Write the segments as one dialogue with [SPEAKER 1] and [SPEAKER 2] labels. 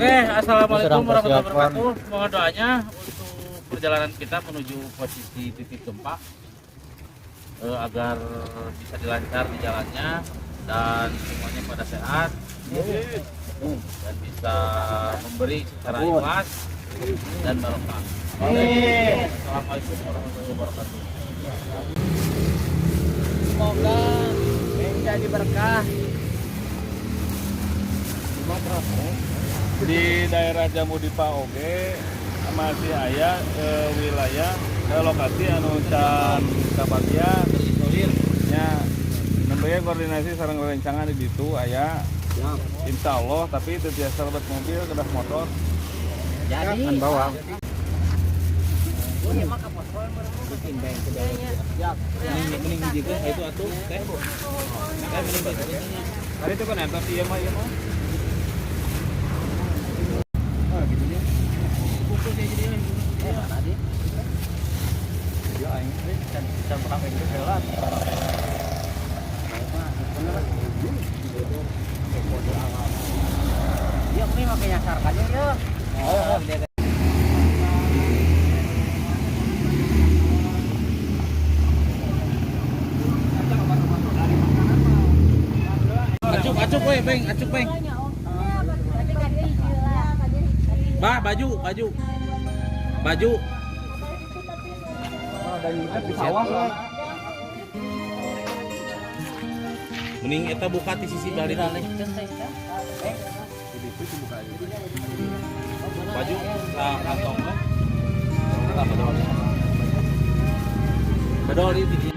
[SPEAKER 1] Oke, assalamualaikum warahmatullahi wabarakatuh. Mohon doanya untuk perjalanan kita menuju posisi titik gempa agar bisa dilancar di jalannya dan semuanya pada sehat dan bisa memberi secara ikhlas dan barokah. Assalamualaikum warahmatullahi wabarakatuh.
[SPEAKER 2] Semoga menjadi berkah.
[SPEAKER 3] Di daerah Jambudipa oge masih aya wilayah lokasi anu can kabagian.
[SPEAKER 1] Terisolir.
[SPEAKER 3] Nya, nembe koordinasi sareng rerencangan di ditu aya, insya Allah, tapi itu biasa lebet mobil, kedah motor.
[SPEAKER 2] Jadi
[SPEAKER 4] Kan bawang.
[SPEAKER 1] Mending juga itu atuh teh. Teh mending gitu.
[SPEAKER 3] Tadi itu kan entos, iya mah, iya mah. Ah, gitu nya.
[SPEAKER 1] Bungkus ya jadi.
[SPEAKER 2] Mana dia?
[SPEAKER 3] Ya aing teh can can pernah geus heula.
[SPEAKER 2] Bener. Iya, ini pakai nyasar aja ya. Oh, dia.
[SPEAKER 1] Acuk acuk we, Beng, acuk, Beng. Bah, baju, baju. Baju.
[SPEAKER 3] Di sawah lah.
[SPEAKER 1] Mending eta buka di sisi balik. Baju sa kantong we. Eta bedol. Bedol di di.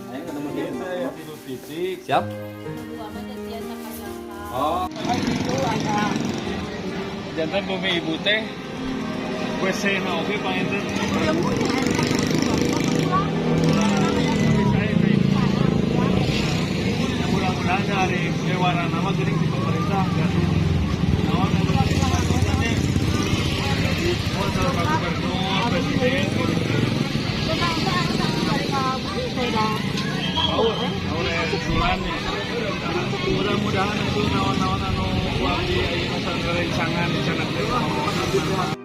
[SPEAKER 3] Aing ketemu dia ya tilu titik.
[SPEAKER 4] Siap.
[SPEAKER 3] Oh. Janten bumi ibu teh WC na oge panginten. Tapi saya mudah-mudahan dari dewan nama geuning di pemerintah gaduh naon anu teh. Oh, salah Pak Gubernur, Presiden gitu. Paur, paur aya usulan nya. Mudah-mudahan itu naon-naon anu ku abdi ayeuna sareng rerencangan di sana teh.